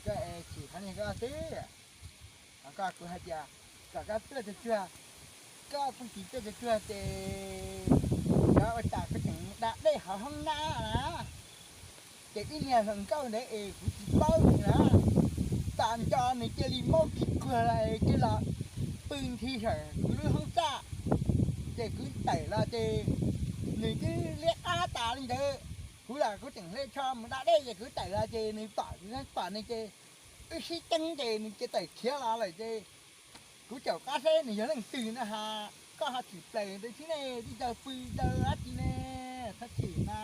Koj es tsis qhov niag koj twb, koj kuv hais tias kom koj tuaj tsuag tsuag, koj pheej tsis tuaj tsuag tsuag ces cov ua cas koj tseem da dej hauv hoob nab na. Ces ib niag hluas nkauj ntawd es kuv tsis paub nws na, tas nco nws cia li maub kiag kuag los cia los pw nthi sawm kuv lub hoob txaj. Ces kuv tawm los ces nws twb liab qab tas li ntawd. Kuv los kuv tseem hle tsho mus da dej ces kuv tawm los ces nws pom, pom nws ces wb sib teeb ces nws cia tawm khiav los lawm ces kuv caum qab seb nws yog leej twg na has. Koj ho tshwm plaws ntawd thiab ne, twb caw pw caw dab tsi ne, thab chim na.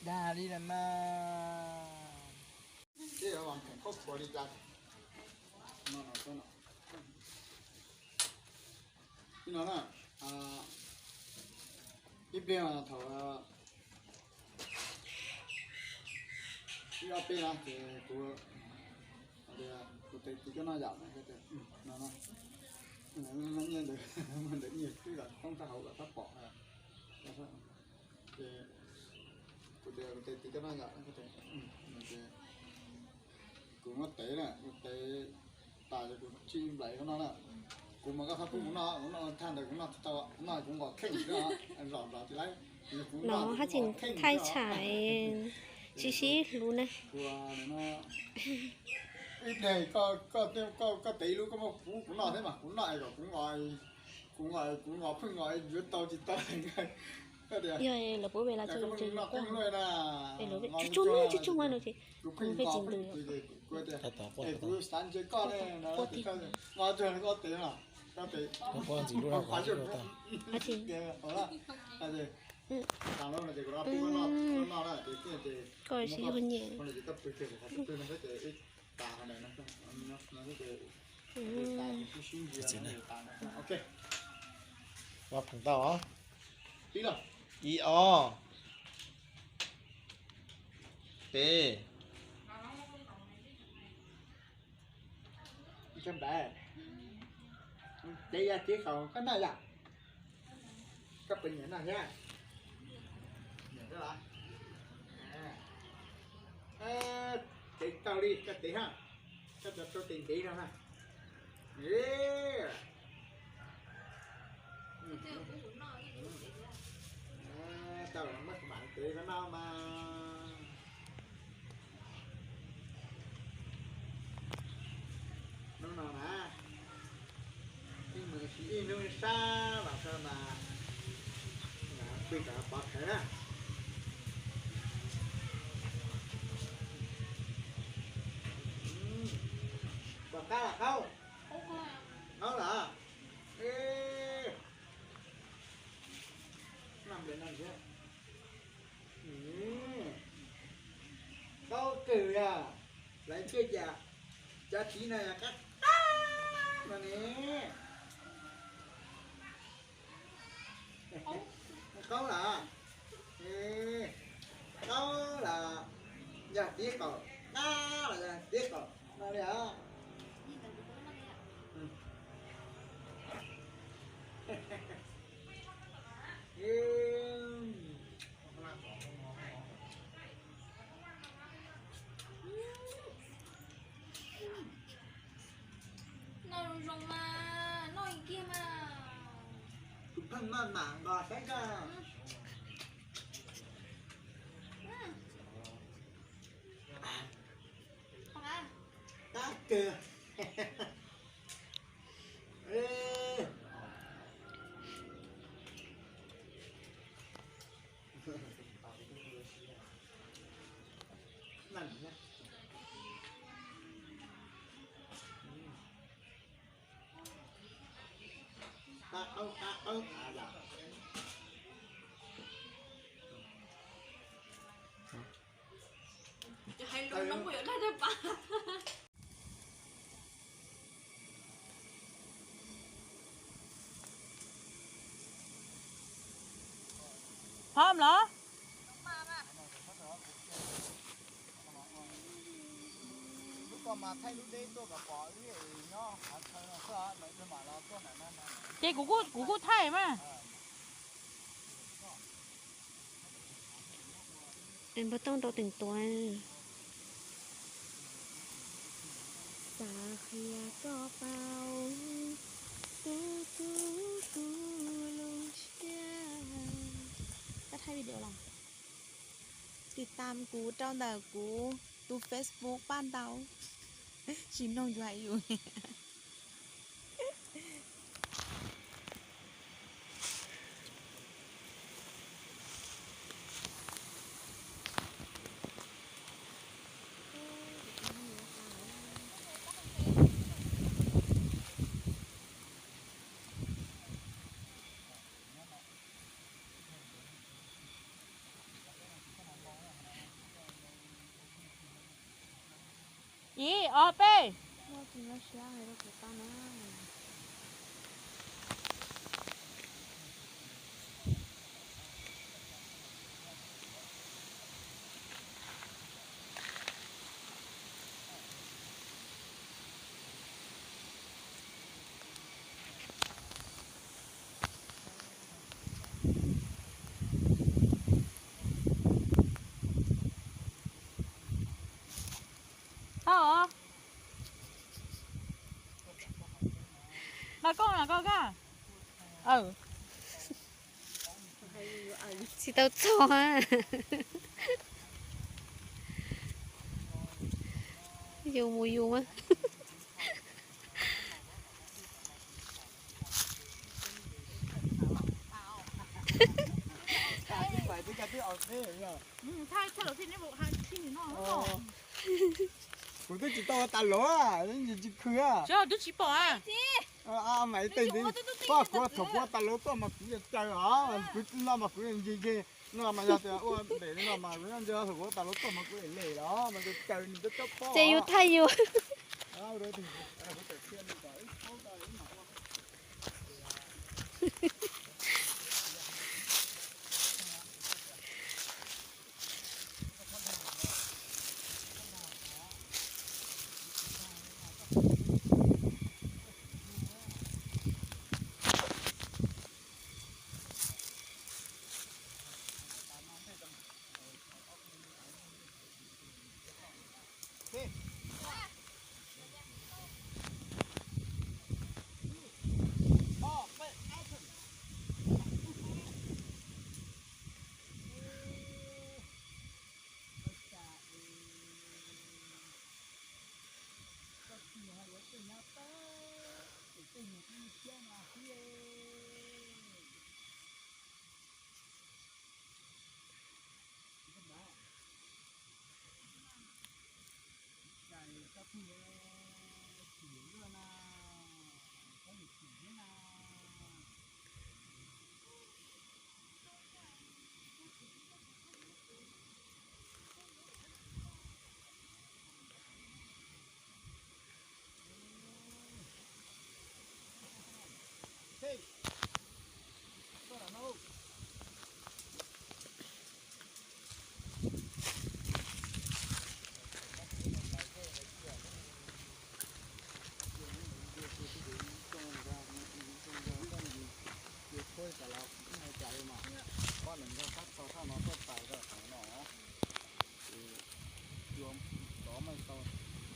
Dag li lawm mas. Ib no na, ib pliag thaum ib ob peb na ces kuv, kuv tes tiv coj noj yam no, no, nyiaj ntawd, ntawd nyiaj twb los thoob rau hauv los tab pom. Ces kuv tias kuv tes tiv coj noj yam no, kuv muab tev na, kuv tev tas kuv tsis nplaim koj noj na. Kuv mas koj txhob pub kuv noj, kuv noj thaj ntawd kuv noj tsis tau, kuv noj kuv nqos kheej, zom zom tsis laib. No hab tseem thaij tsham tsis sib hlub na. Ib pliag koj tev ib lub koj muab pub kuv noj thiab mas kuv noj kom kuv nqos, kuv nqos, kuv nqos pheej nqos yuav tau tsis tau. Yog lawv pub ve las tsuag tsuag, tsuag tsuag mas no ces kuv pheej tsis ntuj. Kuv xav ntsia koj ne, nqos tsuag koj tev no, koj tev. Koj tsis yog nyem. Ua pheem tau os. Ib ob peb. Tev yam tib qau koj noj yam. Koj puas nyiam noj thiab? Tev tau li koj tev ha. Koj cov rau tes ntev no na. Tau muab kuv mam tev koj noj mas. Hnub no na, ib mus ib hnub sab los txog mas pw kom pov khawv na. Pom qab los qaub, qaub los. Qaub kawg yog, lawv thiaj cas cov txiv no yog qab qab no ne. Qaub los, qaub los yog tib qaum, qab los yog tib qaum no li os. Noj zoo zoo mas noj kiag mas. Tus pheej noj mam nqos saib koj. Qab kawg. Phom los? Ces kuv kuj, kuv kuj thaij mas. Npawg Tooj rau teem tuav. Xav qhia koj paub, tus tub kuv lub siab. Koj thaij video los? Tiv tam kuv rau ntawm kuv tus Facebook paj ntau, tsis mloog yus hais yus. Ib, ob, peb. Tau os. Mas koj, mas koj ka. Tsis tau txog. Yus mus yus mas. Kuv twb tsis tau ua tas lov, tsis khw. Mas ib teg ntxiv, poj kuv thaum kuv ua tas lov tuaj mas kuv caw os, kuv no mas kuv ncig ncig no mas yog tias ua npem li no mas kuv ntsia thaum kuv ua tas lov tuaj mas kuv lem lem los mas caw nws coob coob pob. Ces yus thaij yus. Ces txhua cas los kuv twb hais cas li mas, poj niam nkag sab txog sab no tuaj txais rau qhov no. Ces cua tov mas tau.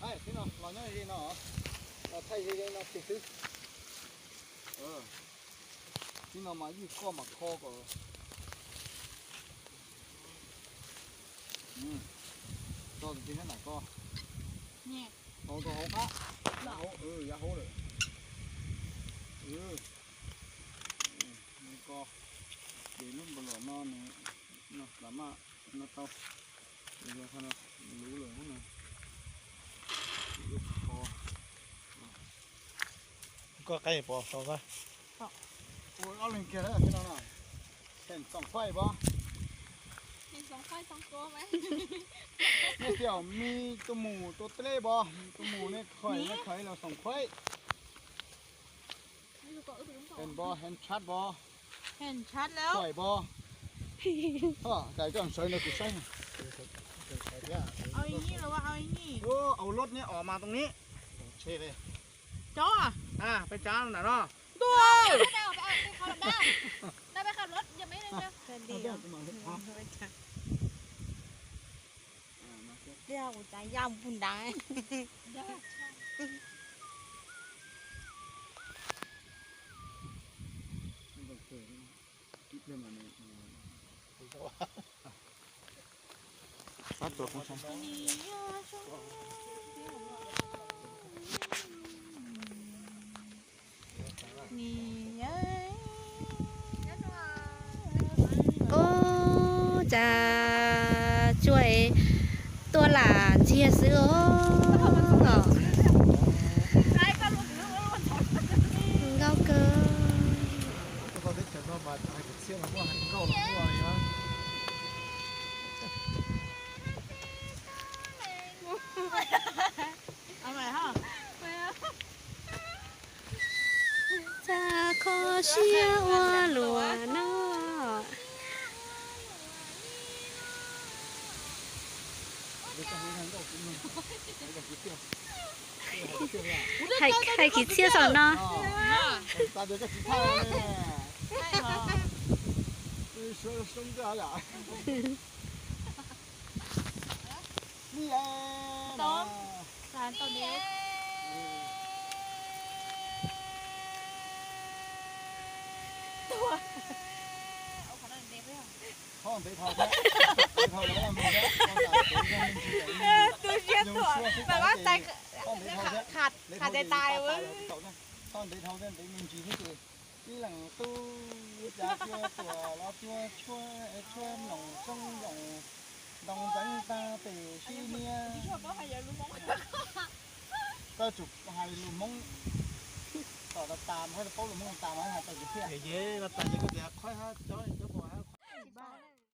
Ai, tib no los nyob ze no, los thaij ze ze no kiag xwb. Tib no mas ywj koj mas kho kom tso tus twg nyob ntawm ko. Tau rau hauv qab, yav hauv, yav hauv lawm. Ko, ces lub npau los no nws, no las maj no tau. Luv lawm no. Koj qaib pov tau koj. Ua ob leeg kiag lawm no. Heem xoom khuaij pov. Nej xyaum me tus mus tua dleb pov, tus mus nej khuaij, nej khuaij los xoom khuaij. Heem pov, heem tshab pov. Khuaij pov. Kais koj sawv ntawd kuv saib. Au lod nej os mas too ni. Peb tsav ntawm no. Ntuj. Kuv cas yaj mus pug nrad. Ub, cas tsuas tuaj lam ntxiag xwb os. Nkauj kawg. Txav kho siab ua luaj no. Hais kwv txhiaj saum no. Tus siab tuam mas koj tais qhas tais tais. Txhob ntev dhau thiab, ntev me ntsis thiab ces ib leeg tub, cas cua tuam los cua tshuab, tshuab mloos xoob mloos ntoo ntxeev tag pem sib niab. Koj tsum hais lus Hmoob kom tas tas, hais paub lus Hmoob tas mas hais tau kwv txhiaj. Ces no tas ces koj tias qhov hab cov